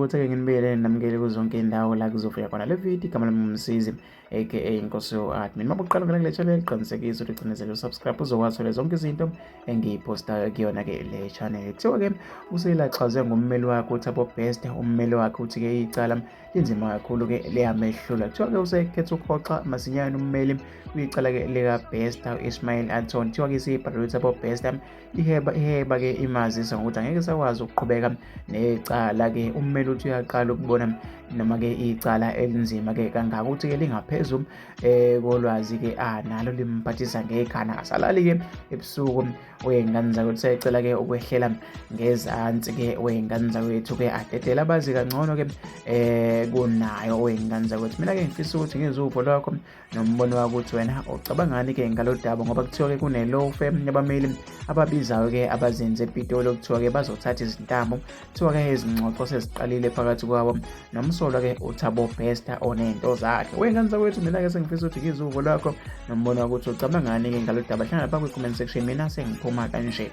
ukuthi-ke nginibiyelele namukele kuzonke iy'ndawo la kuzofika khona le video. Igama lami nguMsizi aka Inkosi yo-Admin. Uma uqala ungena kule channel, qinisekisa ukuthi ucinezele usubscribe uzokwazi uthola zonke izinto engiyiphostayo kuyona-ke le channel. Kuthiwa-ke uselaxazwe ngummeli wakhe uThabo Bester. Ummeli wakhe uthi-ke icala linzima kakhulu-ke liyamehlula. Kuthiwa-ke usekhetha ukuhoxa masinyane ummeli kwicala-ke likaBester u-Ismail Anton. Kuthiwa-ke isibhalelwe uThabo Bester iheba iheba ke imazisa ngokuthi angeke sakwazi ukuqhubeka necala ke. Ummeli uthi uyaqala ukubona noma ke icala elinzima ke kangaka, ukuthi ke lingaphezu kolwazi ke analo, limphathisa ngekhana, akasalali ke ebusuku wey'ngane zakwethu. Sayicela ke ukwehlela ngezansi ke wey'ngane zakwethu ke, adedele abazi kangcono ke kunayo wey'ngane zakwethu. Mina ke ngifisa ukuthi ngizwe uvo lwakho nombono wakho ukuthi wena ucabangani-ke ngalo daba, ngoba kuthiwa-ke kune-law firm yabameli ababizayo-ke abazenze ePitoli, okuthiwa-ke bazothatha izintambo. Kuthiwa-ke izingxoxo seziqalile phakathi kwabo nomsolwa-ke uThabo Bester oney'nto zakhe. Wey'ngane zakwethu, mina-ke sengifisa ukuthi ngizwe uvo lwakho nombono wakho ukuthi ucabangani-ke ngalo daba. Hlangana lapha kwi-comment section. Mina sengiphuma kanje.